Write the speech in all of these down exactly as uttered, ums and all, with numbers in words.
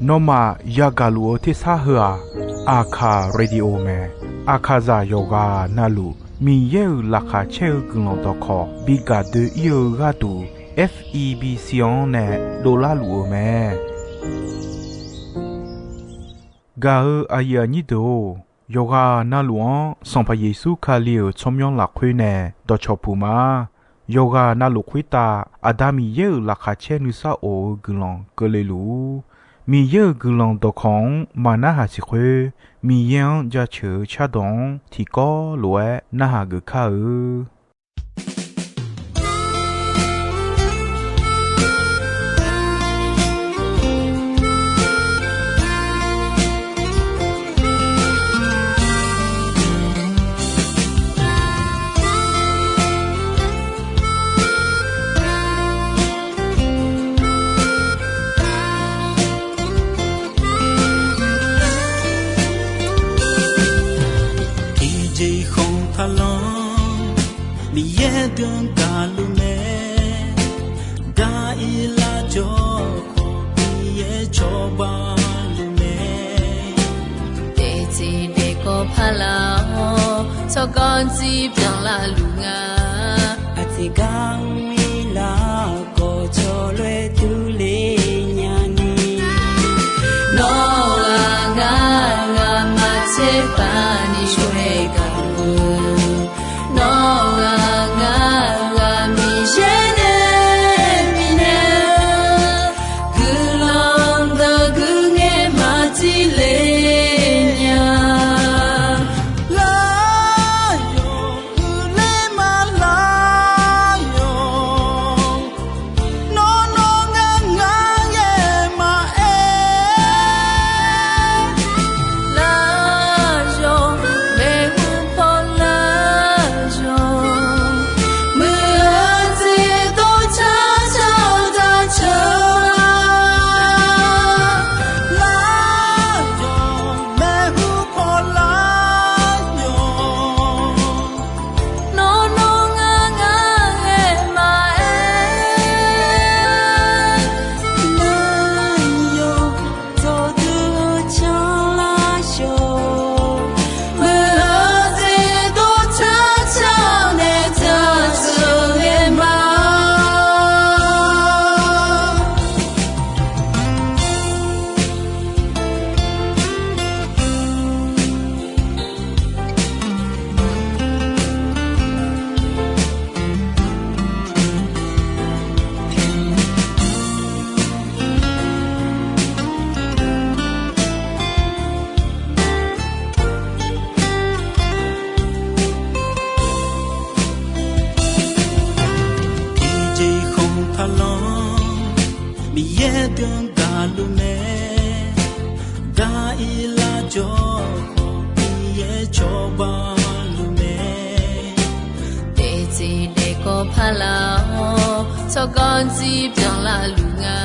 Nawmaf yagaq luf-eu tersar heu-aq, Aqkaq Radio mae. Aqkaqzaq yawqghaq navluf Miqyaer-euq laqkhaq caer-eu guiqlanq dawqkawq bi gaq doe-ir-eu gharduq, F E B C-anr nae dovlar luf-eu mae. Gaq-eu aqyuif aqnyir deuq-or, yawqghaq navluf-anr Sanqpaq Yeqsur Kali-euq tsawrmyanr lafkhoer nae dawqcawq puq ma. Yawqghaq navluf khoertav Aqda Miqyaer-euq laqkhaq caer nuisar of-eu guiqlanq keuvle luf-ur. Miqyaer-euq guiqlanq dawqkawq-anr maqnarhaq siq khoer, Miqyaer-anr jaceuq-eu cardawq-anr tiqkawv lof-aer narhaq geuf kar-eu. Tiqjeq khanqpaq lanr Miqyaer deuq-anr gaqluf mae. Daq-ir lar jawr khawf Miqyaer cawba luf mae. Daefzir daefkawv paq lar-awr tsawrganr dzir byanlar luf nga. Aqjeq gar mr-ir lar khawf tsawrlof-aer durler nyani. Nawr-aq ngar ngamaf tserpav ni shawr-aer gaq-eu. Nawr-aq ngar ngamaf Miqyaer nae bifnaeq-eu guiqlanq deuq guiqngaer maqtile nya. Lar yawq uiqler ma lar yawq. Nawr nawr ngar ngar ngae maqaer. Lar yawq maeqhu paw lar yawq. Muiq-eu jeq dov car car-eu daq ceuq-a. Lar yawq maeqhu paw lar yawq. Nawr nawr ngar ngar ngae maqaer. Lar yawq dawqdui-eu car lar yawq. Muiq-eu jeq dov car car-eu nae daq ceuq ngae ma. Tiqjeq khanqpaq lanr Miqyaer deuq-anr gaqluf mae. Daq-ir lar jawr khawf Miqyaer cawba luf mae. Daefzir daefkawv paq lar-awr tsawrganr dzir byanlar luf nga.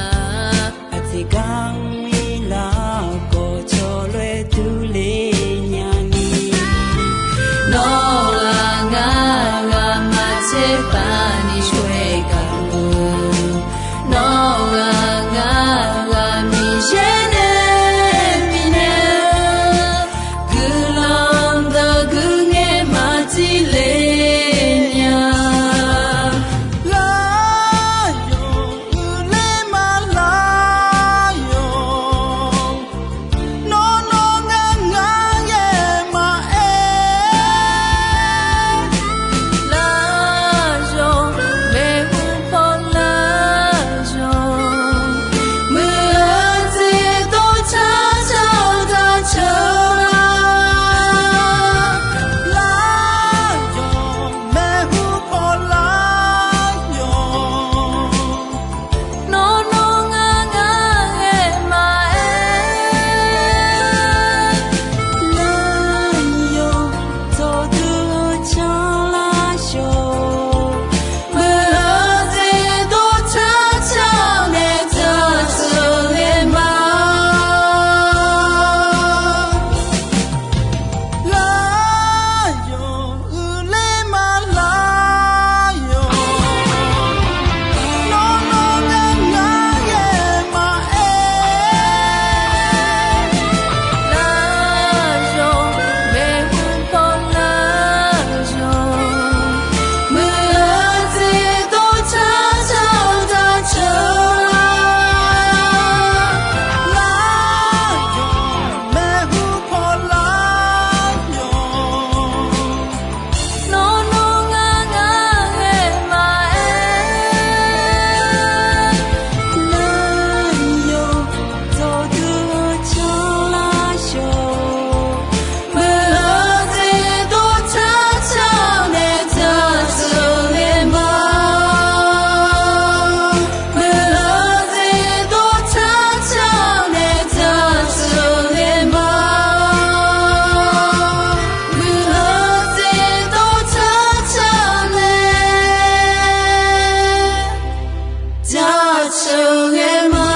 Aqjeq gar mr-ir lar khawf tsawrlof-aer durler nyani. Nawr-aq ngar ngamaf tserpav ni shawr-aer gaq-eu. Nawr-aq ngar ngamaf Miqyaer nae bifnaeq-eu guiqlanq deuq guiqngaer maqtile nya. Lar yawq uiqler ma lar yawq. sheuqghae ma.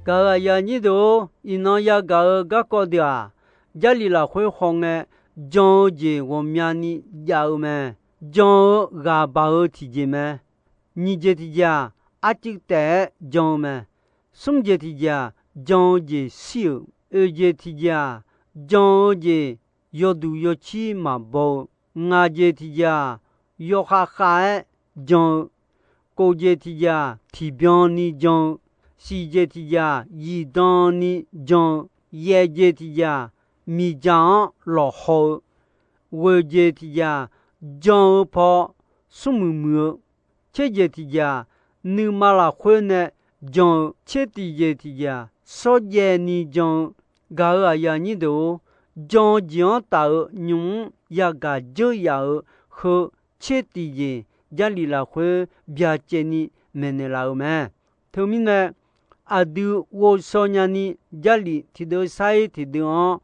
Gaq-euq aqyuif aqnyir deuq-or, iqnan yagaq-eu garkawv deuq-aq, Jarlif lafkhoer khawngae, jan-eu jeq ghawqmyani jav-eu mae. Jan-eu ghaq baq-eu tiqjeq mae. Nyiq jeq tiqjeq-aq, arcuiv taef-aer jan-eu mae. Smr jeq tiqjeq-aq, jan-eu jeq shir-euq. Oeq jeq tiqjeq-aq, jan-eu jeq yawduq yawcir maqbaw-eu. Ngaq jeq tiqjeq-aq, yawkhav khav-aer jan-eu. Kof jeq tiqjeq-aq, tiqbyan ni jan-eu. Siq jeq tiqjeq-aq, zifdan ni jan-eu. Yaeq jeq tiqjeq-aq, miqdzaq-anr lawqhaw-eu. Ghoeq jeq tiqjeq-aq, jan-eu paw smrmuiq muiq-eu. Tser jeq tiqjeq-aq, nuima lafkhoer nae jan-eu. Tser tiqjeq tiqjeq-aq, shawrjaev ni jan-eu. Gaq-euq aqyuif aqnyir deuq-or, jan-eu jeq-anr taf-eu nymq-mr yagaq dzeur yaf-eu heu, tser tiqjeq Jarlif lafkhoer byacaevni maeqnaeq laf-eu mae. Teumirnae, aqdui ghovshaw nyani Jarlif tiqdeuv sar-ir tiqdeuv-anr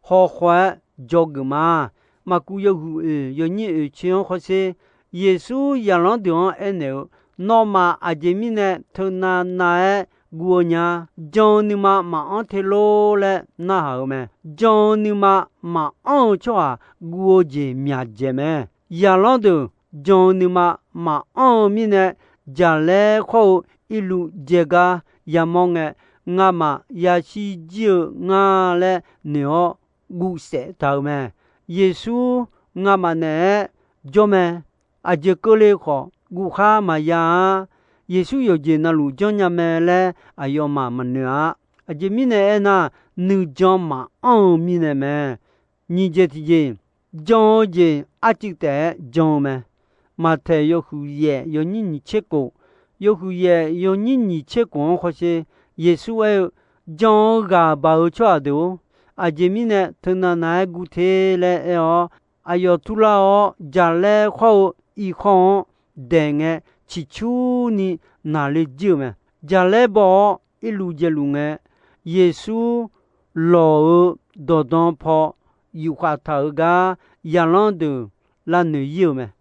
hawkhaw-aer dzawgeuf ma. Maqkuv yawhuiq oeq yawnyir oeq tser-anr hawsher, Yeqsur zaqlanr deuq-anr aernaeq-eu, Nawmaf aqjeq mirnae teunav nav-aer guv-eu nya. Jan-eu nuima maqanr te lor laer narhaq-eu mae. Jan-eu nuima maqanr-eu tsawrhaq guv-eu jeq myaqdzaeq mae. Zaqlanr deuq jan-eu nuima maqanr-eu mirnae, jaqlaer khawr-eu irluv dzae gar yamawr ngae, ngamaf yashir jir-eu nga laer noeq-awr guvsaef taq-euq mae. Yeqsur ngamaf naeq-aer jawr mae. Aqjeq keuvle khawf guvkhar maqya-a. Yeqsur yawqjeq navluf janrnya mae laer aqyawfmaf maqnoeq-a. Aqjeq mirnae aernar, nuijan maqanr-eu mirnae mae. Nyiq jeq tiqjeq, jan-eu jeq arcuiv taef-aer jan-eu mae. Maqtaeq yawhuiq yaef yawnyir nyiq tser kof, yawhuiq yaef yawnyir nyiq tser kof-anr hawsher, Yeqsur aer-eu, Jan-eu ghaq baq-eu tsawrhaq deuq-or, aqjeq mirnae teunav nav-aer guv te laer aer-awr, aqyawf turlar-awr, jaqlaer khawr-eu irkhawr-anr daeq ngae, ciqcurni naqle jir-eu mae. Jaqlaer baw-awr irluv jaeluf ngae, Yeqsur lawq-eu dawqdan paw yufkhav taq-eu gar zaqlanr deuq lavnoeq ir-euq mae.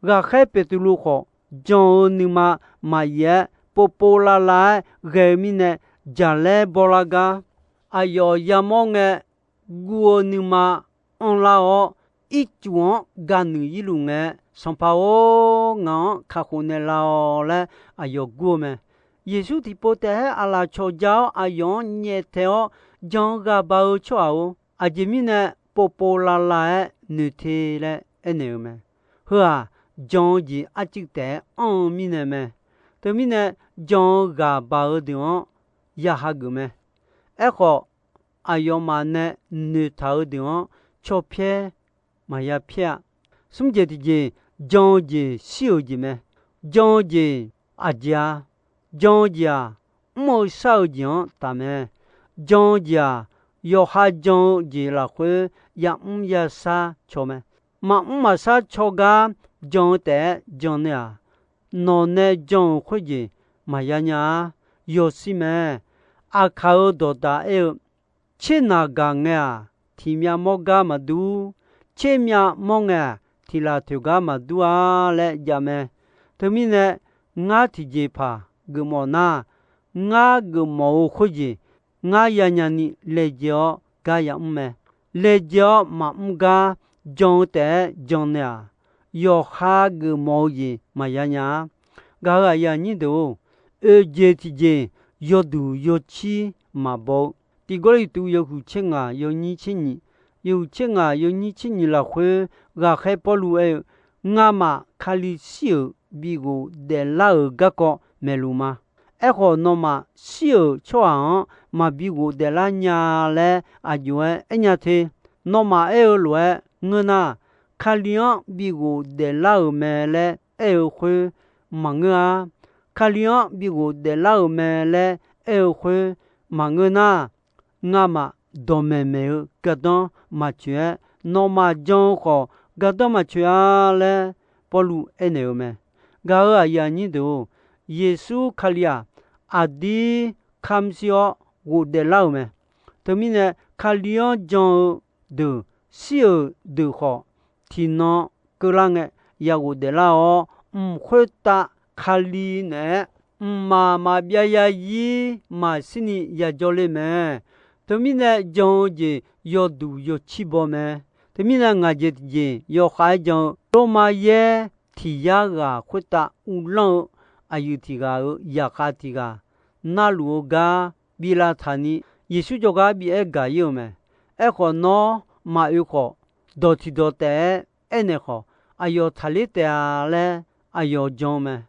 Ghaqkhaer Beqtuvluv khawf, jan-eu nuima maqyaef-aer povpov lavlav-aer ghae-eu mirnae, jaqlaer bawlar gar aqyawf yamawr ngae, guv-eu nuima anrlar-awr, ircuf-anr ganuiq irluf ngae, Sanqpaq-or, ngaq-anr kakhof naeqlaf-awq laer aqyawf gur-eu mae. Yeqsur tiqpov taef-aer aqlaf cawqja-awr, aqyawf-anr nyaeftaeq-awr, Jan-eu ghaq baq-eu tsawrhaq-or, aqjeq mirnae povpov lavlav-aer noeq te laer aernaeq-eu mae. Heu-aq, jan-eu jeq arcuiv taef-aer anr-eu mirnae mae. Teumirnae, jan-eu ghaq baq-eu deuq-anr ya hageuf mae. Aerkhawf, aqyawfmaf nae noeqtaq-eu deuq-anr caw pyaer maqya pyaer-a. Smr jeq tiqjeq, jan-eu jeq shir-euq jeq mae. Jan-eu jeq aqjeq-a. Jan-eu jeq-aq, mr-eu shar-eu jeq-anr taf mae. Jan-eu jeq-aq, yawqha jan-eu jeq lafkhoer yamr yashar caw mae. Maqmr maqshar caw gar jan-eu taef-aer jan nae-aq, nawq nae jan-euq khoerjeq maqya nya-a. Yawshir mae. Aqkaq-euq dawqdaq aer-eu, Tser naq gaq ngae-aq, tiq myav mawr gar maqdur. Tser myav mawr ngae-aq, tiq laf toeq gar maqdur-a laer jav mae. Teumirnae, ngar tiqjeqpaq geufmawf nar, ngar geufmawf-eu khoerjeq ngar yanya ni laejae-awr gar yamr mae. Laejae-awr maqmr gar jan-eu taef-aer jan nae-aq, yawqha geufmawf-eu jeq maqya nya-a. Gaq-euq aqyuif aqnyir deuq-or, oeq jeq tiqjeq yawduq yawcir maqbaw-eu. Tiq Gawrliqtu yawhuiq tser ngaq yawnyir tser nyiq, yawhuiq tser ngaq yawnyir tser nyiq lafkhoer ghaqkhaer Pawrluv aer-eu, Ngamaf Kali shir-euq bighof daeflar-euq garkawv maeqluf ma. Aerkhawf, nawmaf shir-euq tsawrhaq-anr maqbi ghofdaef lar nya laer aqjox-aer aernya te. Nawmaf aer-eu lof-aer ngeur nar, Kali-anr bighof daeflar-euq mae laer aer-eu khoer maqngeur-a. Kali-anr bighof daeflar-euq mae laer aer-eu khoer maqngeur nar, ngamaf dawqmaeq maeq-eu gardanr maqtsoeq-aer, nawmaf jan-eu khawf gardanr maqtsoeq-a laer Pawrluv aernaeq-eu mae. Gaq-euq aqyuif aqnyir deuq-or, Yeqsur Kali-aq, aqdir kamq shir-awr ghofdaef lar-euq mae. Teumirnae, Kali-anr jan-eu deuq, shir-euq deuq khawf, tiqnan keuvlar ngae ya ghofdaeflar-awr, mq khoertav Kali naeq-aer mqmaq maqbyav yazir maqshir ni yajawr ler mae. Teumirnae, jan-eu jeq yawduq yawcir baw mae. Teumirnae, ngaq jeq tiqjeq yawkhav-aer jan-eu Lormav yaer tiq yar ghaq khoertav uvlanr-eu aqyuif tiq ghaq-euq zaqkhav tiq ghaq narluf-eu gar bi lavtaq ni, Yeqsur jawrgar bi aer gaq-ir-euq mae. Aerkhawf, nawr maqoe khawf, dawq tiqdawq taef-aer aernaeq khawf, aqyawf taqler taef-a laer aqyawf jan-eu mae.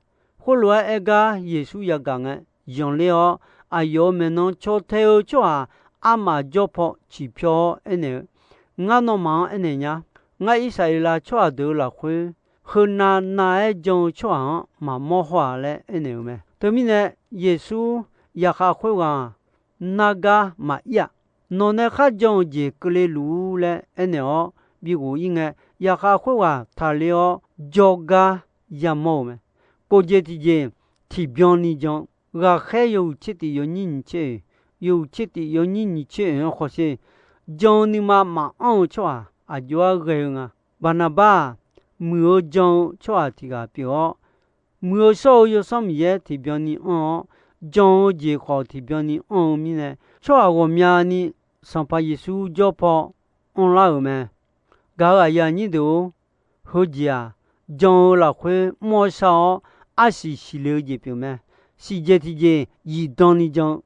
Khoerlof-aer aer gar Yeqsur yagaq ngae, zanqler-awr, aqyawf-euq maeqnan caw tae-eu tsawrhaq armaf jawr paw ciqpyaw-awr aernaeq-eu, Ngar nawmaf-anr aernaeq nya. Ngar Irsaqleqlav tsawrhaq deuq-euq lafkhoer, heunav nav-aer jan-eu tsawrhaq-anr maqmawr haw-aq laer aernaeq-euq mae. Teumirnae, Yeqsur zaqkhav khoerghaq-aq, nargar maqir-aq, nawq nae kharjan-euq jeq keuvle luf-ur laer aernaeq-awr bi ghof-ir ngae, zaqkhav khoerghaq taqler-awr jawrgar yamawr-euq mae. Kof jeq tiqjeq tiqbyan ni jan, ghaqkhaer yawhuiq tser tif yawnyir nyiq tser oeq, yawhuiq tser tif yawnyir nyiq tser oeq-anr khawsher, jan-eu nuima maqanr-eu tsawrhaq aqjox-aer ghae-eu nga. Baqnaqbar-aq, muiq-eu jan-eu tsawrhaq tiq ghaq pyeuf-awr, muiq-eu shawr-eu Yawsanr Miqyaer tiqbyan ni anr-awr, jan-eu jeq khawf tiqbyan ni anr-eu mirnae, tsawrhaq ghawqmyani Sanqpaq Yeqsur jawr paw anrlar-euq mae. Gaq-euq aqyuif aqnyir deuq-or, heujeq-aq, jan-eu lafkhoer mr-awr shar-awr, arsiq siqle-eu jeq pyeuf mae. Siqjeq tiqjeq zifdan ni jan-eu,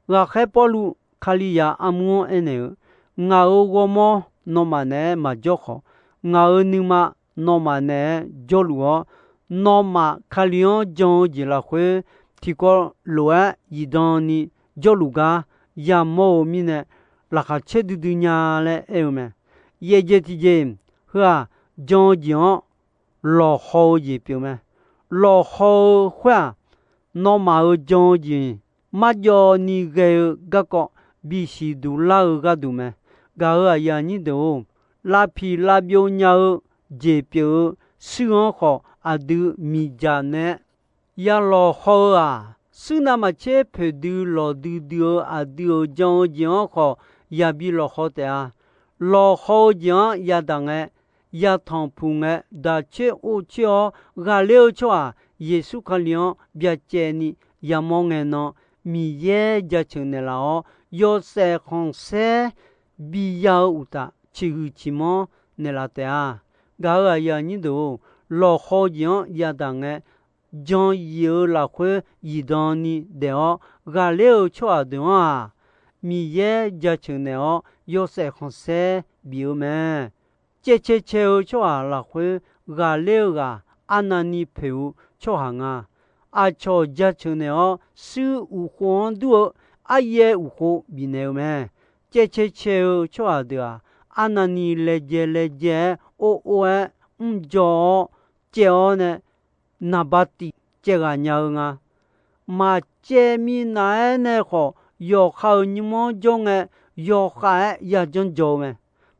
ghaqkhaer Pawrluv Kalizaq armur-anr aernaeq-eu, Ngaq-euq ghawrmawr nawmaf naeq-aer maqjawr khawf, ngaq-euq nuima nawmaf naeq-aer jawrluf-awr, nawmaf Kali-anr jan-eu jeq lafkhoer tiqkawv lof-aer zifdan ni jawrluf gar yamawr-eu mirnae, laqkhaq caer duidui nya laer aer-eu mae. Yaefjeq tiqjeq, heu-aq, jan-eu jeq-anr lawqhaw-eu jeq pyeuf mae. Lawqhaw-eu khoer-aq, nawmaf-euq jan-eu jeq marjawv ni ghae-eu garkawv bisiq duq lar-eu gharduq mae. Gaq-euq aqyuif aqnyir deuq-or, lavpiq lavbyov nya-eu jeq pyeuf-eu shuir-anr khawf aqdui miqdzaq nae-aer ya lawqhaw-eu-aq, shuir navmaqtser poeqdui lawqdui dui-eu aqdui-euq jan-eu jeq-anr khawf yabi lawqhaw taef-a. Lawqhaw-eu jeq-anr yadaq ngae, yatanq puq ngae, daq coer or coer-awr ghaqler-eu tsawrhaq Yeqsur Kali-anr byacaevni yamawr ngae nan, Miqyaer jaceuq naeqlaf-awr, yawshaef khanqsaer biya-eu uqtaf, ciqhuiq ciqmanr naeqlaf taef-a. Gaq-euq aqyuif aqnyir deuq-or, lawqhaw-eu jeq-anr yadaq ngae, jan yif-eu lafkhoer zifdan ni daef-awr ghaqler-eu tsawrhaq deuq-anr-aq, Miqyaer jaceuq naeq-awr yawshaef khanqsaer bif-eu mae. Caevcae cae-eu tsawrhaq lafkhoer ghaqler-eu ghaq arnavni poeq-eu tsawrhaq nga. Aqcawq jaceuq naeq-awr shuir uqkhov-anr dur-eu aryaer uqkhov bifnaeq-eu mae. Caevcae cae-eu tsawrhaq deuq-aq, arnavni laejae laejae-aer or or-aer mrjawr-awr caev-awr nae, naqba tif caev ghaq nya-eu nga. Maqcaev minav-aer nae khawf, yawqha-euq nymr-anr jawr ngae, yawkhav-aer yajanr jaw-eu mae.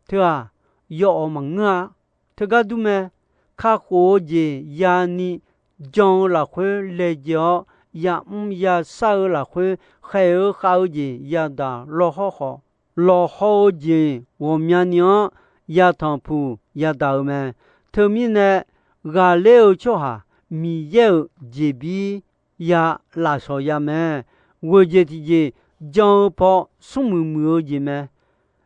Teu-aq, yawawq maqngeur-a. Teugar dur mae. Kakhof-eu jeq yani jan-eu lafkhoer laejae-awr, yamr yashar-eu lafkhoer khaeq-eu khav-eu jeq yadaq lawhawr khawf, lawqhaw-eu jeq ghawqmyani-anr yatanq puq yadaq-eu mae. Teumirnae, ghaqler-eu tsawrhaq Miqyaer-euq jeqbir ya lafsawq ya mae. Ghoeq jeq tiqjeq, jan-eu paw smrmuiq muiq-eu jeq mae.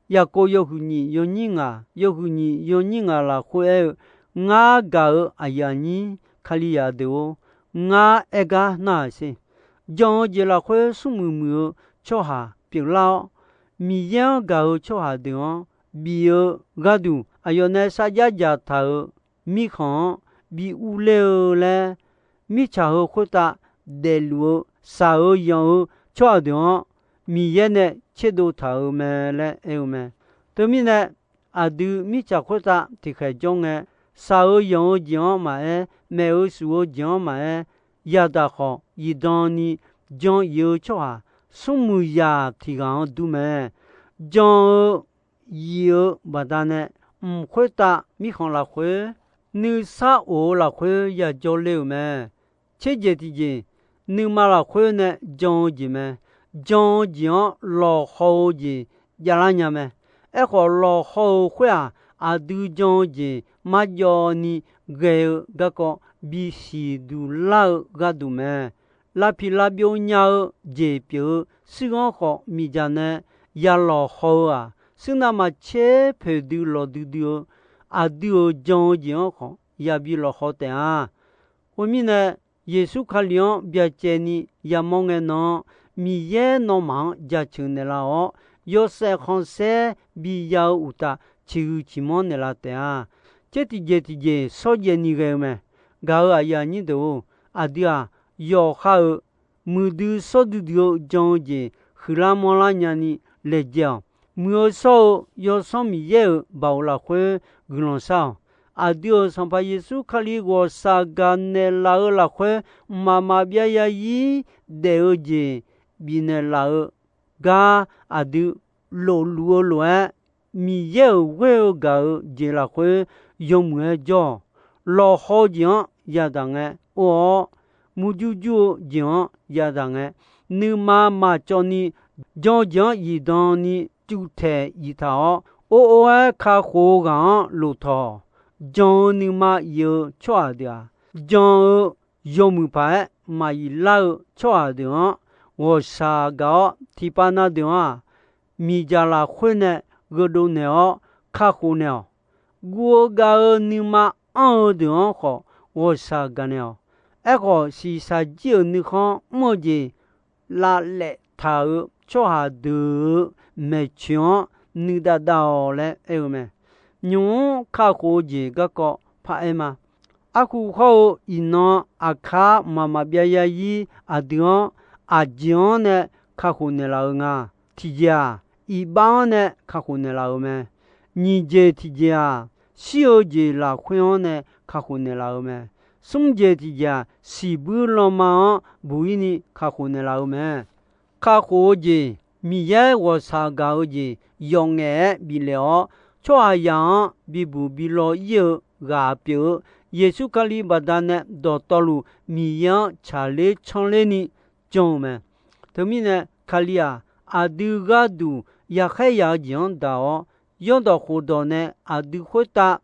Yaqkov yawhuiq nyiq yawnyir ngaq, yawhuiq nyiq yawnyir ngaq lafkhoer aer-eu, Ngar gaq-euq aqyuif aqnyir Kalizaq deuq-or, ngar aer gar narhaq sher. Jan-eu jeq lafkhoer smrmuiq muiq-eu tsawrhaq pyeuflar-awr, Miqyaer-anr gaq-eu tsawrhaq deuq-anr bif-eu gharduq, aqyawf nae sarjax dzaqtaq-euq mirkhanq-anr bi urler-eu laer, mirtsaq heu khoertav daefluf-eu shaq-eu yanq-eu tsawrhaq deuq-anr Miqyaer nae tserdov taq-euq mae laer aer-eu mae. Teumirnae, aqdui mirtsaq khoertav tiqkhaeq jawr ngae, shaq-eu yanq-eu jeq-anr maqaer, maef-eu shuf-eu jeq-anr maqaer, yadaq khawf zifdan ni jan yif-eu tsawrhaq smrmuiq yaq tiq ghaq-anr dur mae. Jan-eu yif-eu baqdanae, mq khoertav mirkhanq lafkhoer, nuisar of-eu lafkhoer yajawr ler-euq mae. Tserjeq tiqjeq, nuima lafkhoer nae jan-eu jeq mae. jan-eu jeq-anr lawqhaw-eu jeq javlar nya mae. Aerkhawf, lawqhaw-eu khoer-aq, aqdui jan-eu jeq marjawv ni ghae-eu garkawv bisiq duq lar-eu gharduq mae. Lavpiq lavbyov nya-eu jeq pyeuf-eu suir-anr khawf miqdzaq nae ya lawqhaw-eu-aq, suir navmaqtser poeqdui lawqdui dui-eu aqdui-euq jan-eu jeq-anr khawf yabi lawqhaw taef-a. Khoermirnae, Yeqsur Kali-anr byacaevni yamawr ngae nan-anr, Miqyaer nawmaf-anr jaceuq naeqlaf-awr, yawshaef khanqsaer biya-eu uqtaf ciqhuiq ciqmanr naeqlaf taef-a. Tser tiqjeq tiqjeq shawrjaev ni ghae-eu mae. Gaq-euq aqyuif aqnyir deuq-or, aqdui-aq, yawqha-euq muiqdui shawr duidui-eu jan-eu jeq huiqlar manrlar nyani laejae-awq. Muiq-eu shawr-eu Yawsanr Miqyaer-euq baoq lafkhoer guiqlanq shar-awq. Aqdui-euq Sanqpaq Yeqsur Kali ghawqshaq gaq naeqlaf-eu lafkhoer, mqmaq maqbyav yarzir daef-eu jeq bifnaeq laf-eu gar aqdui lofluf-eu lof-aer, Miqyaer-euq ghoer-eu gaq-eu jeq lafkhoer yawmuiq-aer jawr-awq. Lawqhaw jeq-anr yadaq ngae or-awr, murjur jur-eu jeq-anr yadaq ngae, nuima maqcawv ni jan-eu jeq-anr zifdan ni cuvtaeq ziftaq-awr, or or-aer kakhof-eu ghaq-anr lof tawq. Jan-eu nuima if-eu tsawrhaq deuq-aq, jan-eu yawmuiq paq-aer maqif lar-eu tsawrhaq deuq-anr, ghawqshaq gaq-awr tiqpav na deuq-anr-aq, miqdzaq lafkhoer nae gheudov naeq-awr kakhof naeq-awq. Guv-eu gav-eu nuima anr-eu deuq-anr khawf ghawqshaq gaq naeq-awq. Aerkhawf, shiqshaq jir-euq nuikhanr mr-eu jeq lavlaef taq-euq tsawrhaq deuq-euq maeqtsoeq-anr nuidav dav-awq laer aer-eu mae. Nymq-mr kakhof-eu jeq garkawv paraer ma. Arhu hawr-eu iqnan aqkar mqmaq maqbyav yarzir aqdui-anr aqjeq-anr nae kakhof naeqlaf-eu nga. Tiqjeq-aq, iqbax-anr nae kakhof naeqlaf-euq mae. Nyiq jeq tiqjeq-aq, shir-eu jeq lafkhoer-anr nae kakhof naeqlaf-euq mae. Smr jeq tiqjeq-aq, siqbuir lanma-anr buq-ir ni kakhof naeqlaf-euq mae. Kakhof-eu jeq, Miqyaer ghawqshaq gaq-eu jeq yawf ngaef-aer biflef-awr, tsawrhaqzaq-anr bibuq bilaw ir-eu ghaq pyeuf-eu Yeqsur Kali baqdanae dawqtawvluf Miqyaer-anr tsaqler tsanr ler ni jan-eu mae. Teumirnae, Kali-aq, aqdui gharduq yaqkhaer yaq-eu jeq-anr daq-awr, yawrdawq khofdawq nae aqdui khoertav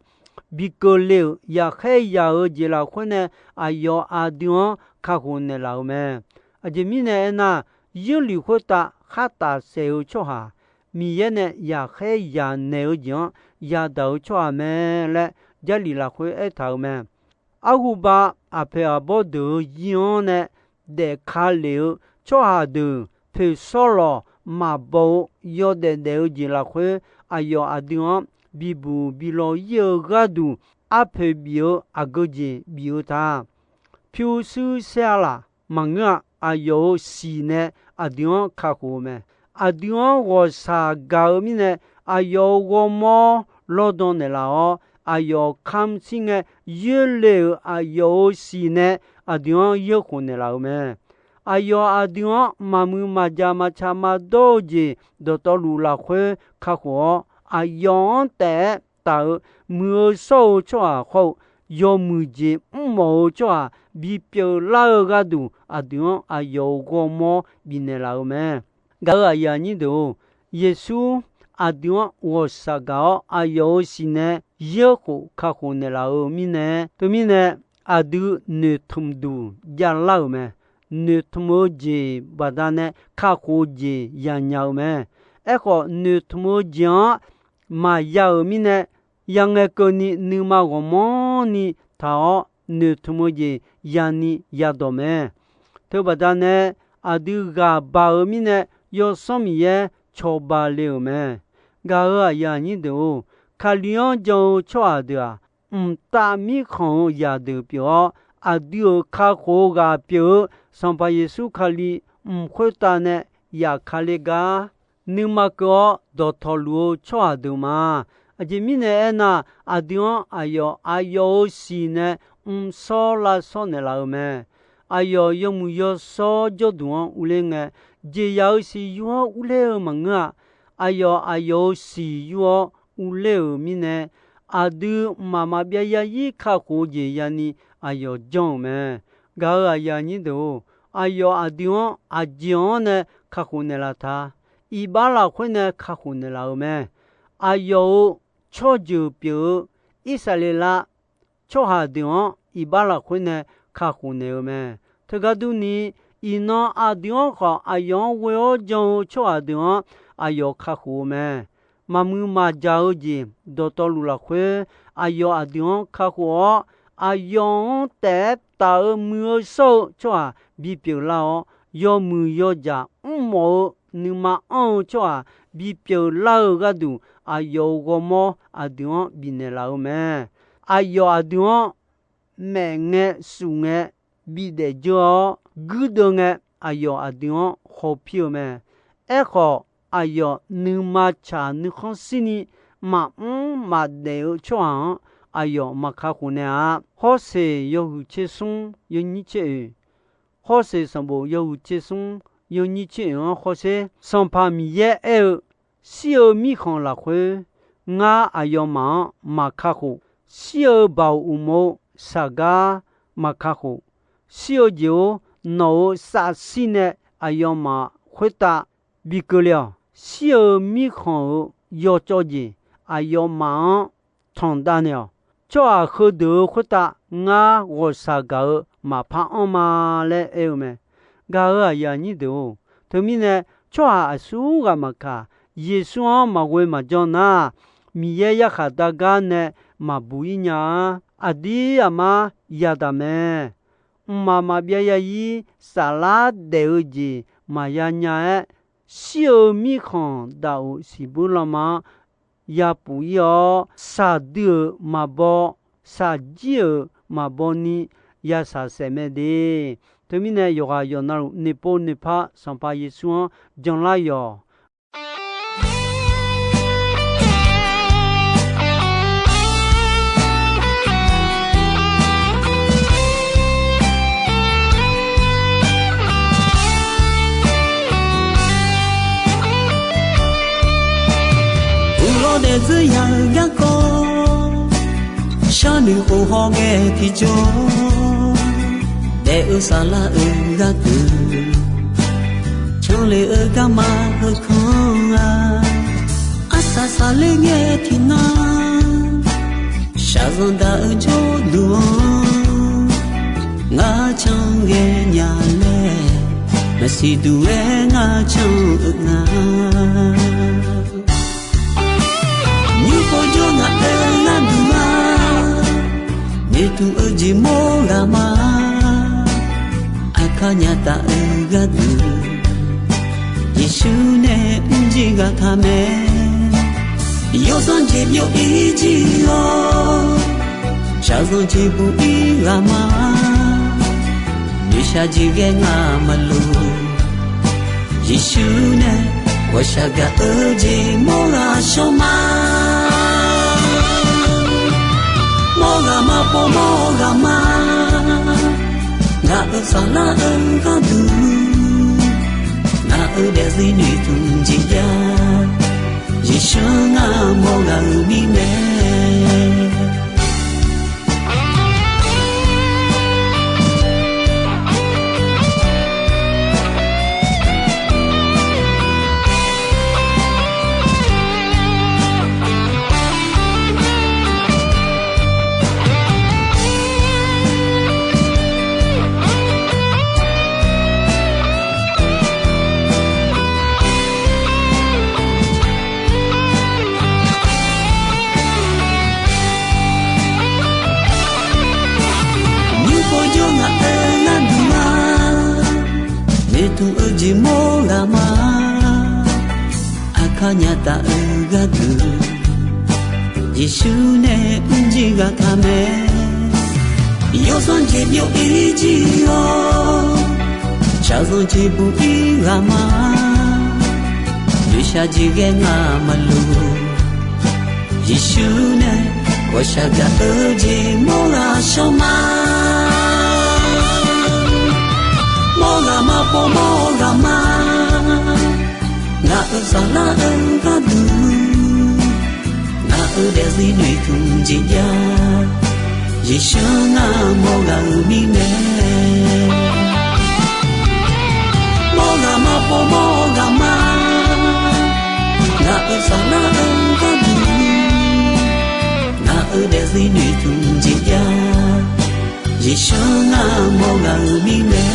bi keuvle-euq yaqkhaer yaq-eu jeq lafkhoer nae aqyawf aqdui-anr kakhof naeqlaf-euq mae. Aqjeq mirnae aernar, Yeurlif khoertav khartaf saef-eu tsawrhaq Miqyaer nae yaqkhaer yaq naeq-eu jeq-anr yadaq-eu tsawrhaq mae laer Jarlif lafkhoer aertaq-euq mae. Arhuba aqpoeq aqbawr deuq-euq zir-anr nae daefka lef-eu tsawrhaq deuq poeqsawr lawq maqbaw-eu yawdaef daef-eu jeq lafkhoer, aqyawf aqdui-anr bibuq bilaw ir-eu gharduq arpoeq bif-eu aqgeu jeq bif-eu ta. Pyurshuir saer-a laq maqngeur-a. Aqyawf-euq siq nae aqdui-anr kakhof-eu mae. Aqdui-anr ghawqshaq gaq-eu mirnae, aqyawf-euq ghawrmawr lawrdan naeqlaf-awr, aqyawf kamq shir ngae yoerle-euq aqyawf-euq siq nae aqdui-anr yeurkhof naeqlaf-euq mae. Aqyawf aqdui-anr maqmuiq maqjaq maqtsaq maqdawr-eu jeq dawqtawvluf lafkhoer kakhof-awr, aqyawf-anr taef-aer taf-eu muiq-eu shawr-eu tsawrhaq hawr-eu yawmuiq jeq mrmawf-eu tsawrhaq bipyeuf lar-eu gharduq, aqdui-anr aqyawf-euq ghawrmawr bifnaeq laf-eu mae. Gaq-euq aqyuif aqnyir deuq-or, Yeqsur aqdui-anr ghawqshaq gaq-awr, aqyawf-euq siq nae yeurkhof kakhof naeqlaf-eu mirnae, teumirnae aqdui noeqtmq duq javlar-euq mae. Noeqtmq-eu jeq baqdanae kakhof-eu jeq yanya-eu mae. Aerkhawf, noeqtmq-eu jeq-anr maqya-euq mirnae, yangae keuvni nuima ghawqmanrni taq-awr, noeqtmq-eu jeq yani yadawq mae. Teubaqda nae aqdui ghaq baq-eu mirnae, Yawsanr Miqyaer cawba le-euq mae. Gaq-euq aqyuif aqnyir deuq-or, Kali-anr jan-eu tsawrhaq deuq-aq, mqtav mirkhanq-eu zaqdeuq pyeuf-awr, aqdui-euq kakhof-eu ghaq pyeuf-eu Sanqpaq Yeqsur Kali mq khoertav nae yaf ka le gar, nuima keuv-awr dawqtawvluf-eu tsawrhaq deuq ma. Aqjeq mirnae aernar, aqdui-anr aqyawf aqyawf-euq siq nae mrshawr lavshawr naeqlaf-eu mae. Aqyawf yawmuiq yawshawr jawrduq-anr urler ngae, jeqzaq-euq siq yur-awr urler-eu maqngeur-a. Aqyawf aqyawf-euq siq yur-awr urler-euq mirnae, aqdui mqmaq maqbyav yarzir kakhof-eu jeq yani aqyawf janr-euq mae. Gaq-euq aqyuif aqnyir deuq-or, aqyawf aqdui-anr aqjeq-anr nae kakhof naeqlaf ta. Iqbax lafkhoer nae kakhof naeqlaf-euq mae. Aqyawf-euq tsawrjeuq pyeuf-eu Irsaqleqlav tsawrhaq deuq-anr iqbax lafkhoer nae kakhof naeq-eu mae. Teugar durni, iqnan aqdui-anr khawf aqyawf-anr ghoe-awr jan-eu tsawrhaq deuq-anr aqyawf kakhof-eu mae. Maqmuiq maqjaq-eu jeq dawqtawvluf lafkhoer, aqyawf aqdui-anr kakhof-awr, aqyawf-anr taef-aer taf-eu muiq-eu shawr-eu tsawrhaq bipyeuf lar-awr, yawmuiq yawjaq mrmawf-eu nuima anr-eu tsawrhaq bipyeuf lar-eu gharduq, aqyawf-euq ghawrmawr aqdui-anr bifnaeq laf-eu mae. Aqyawf aqdui-anr maef ngae suf ngae bidaef dzeur-awr guirdeuv ngae, aqyawf aqdui-anr khawpir-eu mae. Aerkhawf, aqyawf nuima tsaq nuikhanr shirni maqmr maqdaef-eu tsawrhaq-anr aqyawf maqkakhof naeq-a. Hawrseq yawhuiq tser smr yawnyir tser oeq, Hawrseq sanqbof yawhuiq tser smr yawnyir tser oeq-anr hawsher. Sanqpaq Miqyaer aer-eu, Shir-eu mirkhanq lafkhoer ngar aqyawfmaf-anr maqkakhof. Shir-eu baoq uqmov-eu saqgar maqkakhof. Shir-eu jeq-or, nawq-euq safshir nae aqyawfmaf khoertav bi keuvle-awq. Shir-eu mirkhanq-euq yawcawv jeq aqyawfmaf-anr tanqdav naeq-awq. Tsawrhaq heudeuq-euq khoertav ngar ghawqshaq gaq-eu maqpar anr ma laer aer-eu mae. Gaq-euq aqyuif aqnyir deuq-or, teumirnae tsawrhaq aqsurghaq maqkaq, Yeqsur-anr maqghoe maqjan nar, Miqyaer yarkhaq dar gar nae maqbuq-ir nya-a. Aqdir aqmar yadaq mae. Mqmaq maqbyav ya-ir saflar daef-eu jeq maqya nya-aer, shir-eu mirkhanq daqoq siqbuir lanma-anr yapuf-ir-awr, shaqdui-euq maqbaw, shaqjir-euq maqbaw ni yashaq saef mae de. Teumirnae yawqghaq yawqnavluf noeqpov noeqpar Sanqpaq Yeqsur-anr janlar yawq. Uqlawr daef dzeur ya-eu garkawv, sharnoeq khof hawghae tiqjawr, daef-eu saflar-euq gharduq, canle-eu garma heukanr-a. Arsaq saqler ngae tiqnan, shaqzanq daq-eu jawrduq-anr, ngar can ghae nya laer, maqsiq duq-aer ngar can-eu nga. Nymr pov jawr ngaq-euq gharduq-a, noeqtmq-eu jeq mawr ghaq ma. Aqkar nya taf-eu gharduq, Yeqsur nae mrjir ghaq taq mae. Yawsanr jeq byov-ir jir-awr, shaqzanq jeq buq-ir ghaq ma. Noeqshaq jeq ghae ngamaf luf, Yeqsur nae ghawqshaq gaq-eu jeq mawr ghaq shawr ma. Mawr ghaq ma, pov mawr ghaq ma. Ngaq-euq saflar-eu gharduq, ngaq-euq daefzir noeqtmq jeq jav, Yeqsur ngar mawr ghaq-euq mirnae. Nymr pov jawr ngaq-euq gharduq-a, noeqtmq-eu jeq mawr ghaq ma. Aqkar nya taf-eu gharduq, Yeqsur nae mrjir ghaq taq mae. Yawsanr jeq byov-ir jir-awr, shaqzanq jeq buq-ir ghaq ma. Noeqshaq jeq ghae ngamaf luf, Yeqsur nae ghawqshaq gaq-eu jeq mawr ghaq shawr ma. Mawr ghaq ma, pov mawr ghaq ma. Ngaq-euq saflar-eu gharduq, ngaq-euq daefzir noeqtmq jeq jav, Yeqsur ngar mawr ghaq-euq mirnae. Mawr ghaq ma, Mawrmawr ghaq ma, ngaq-euq saflar-anr gharduq, ngaq-euq daefzir noeqtmq jeq jav, Yeqsur ngar mawr ghaq-euq mirnae.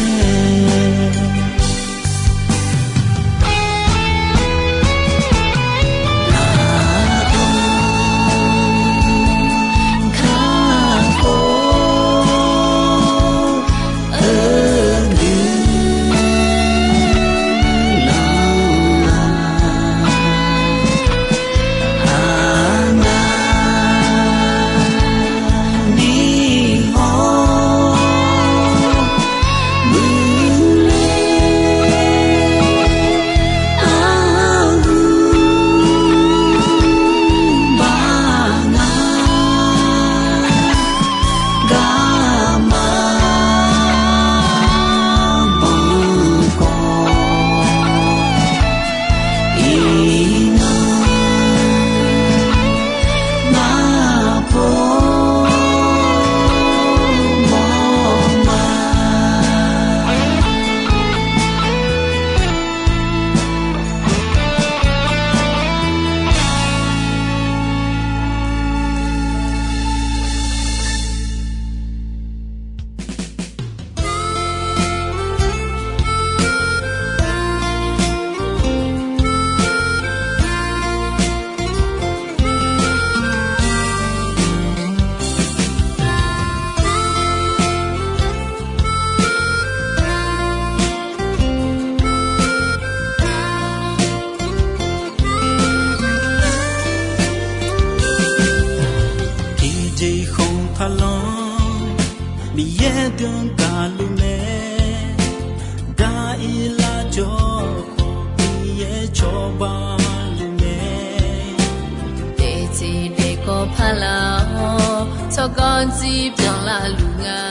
Tiqjeq khanq taqlanq, Miqyaer deuq-anr gaqluf mae. Daq-iq lavjawr khawf, Miqyaer cawba luf mae. Daefteq daefkawv paq laf-awr, tsawrganr jir byanlar luf nga.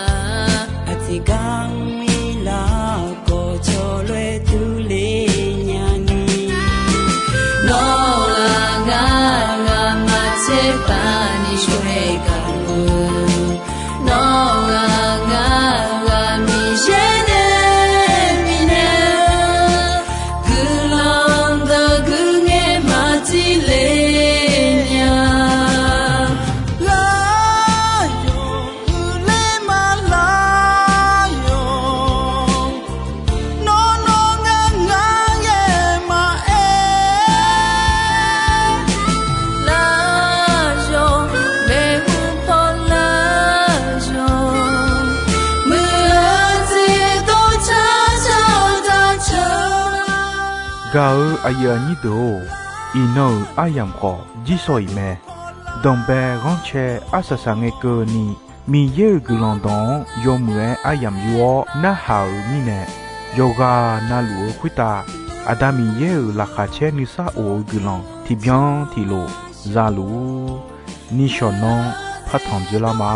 Aqtiq gar mr-ir laf khawf, cawloer durler nyani. Nawr-aq ngar ghaq maqtser paq ni shawr-aer gaq-eu, nawr-aq ngar ghaq Miqyaer nae bifnaeq-eu, guiqlanq dawq guiqngaer maqtser le nya. Lar yawq huiqler ma lar yawq. Nawr nawr ngar ngar yaer maqaer. Lar yawq, maeqhu paw lar yawq. Muiq-eu jeq dawrcar car daqceuq. Gaq-eu aqyuif aqnyir deuq-or, iqnan-euq aryamq khawf jirsawq iq mae. Danqbae ghanrcae arsaq saq ngae keuvni, Miqyaer-euq guiqlanq dawq-anr yawmuiq-aer aryamq yur-awr narhaq-euq mirnae, yawqghaq na luf-eu khoertav Aqda Miqyaer-euq laqkhaq caer nuisar of-eu guiqlanq tiqbyan tiqlof za luf-ur. Nishawq nanr partanq dzoerlar ma.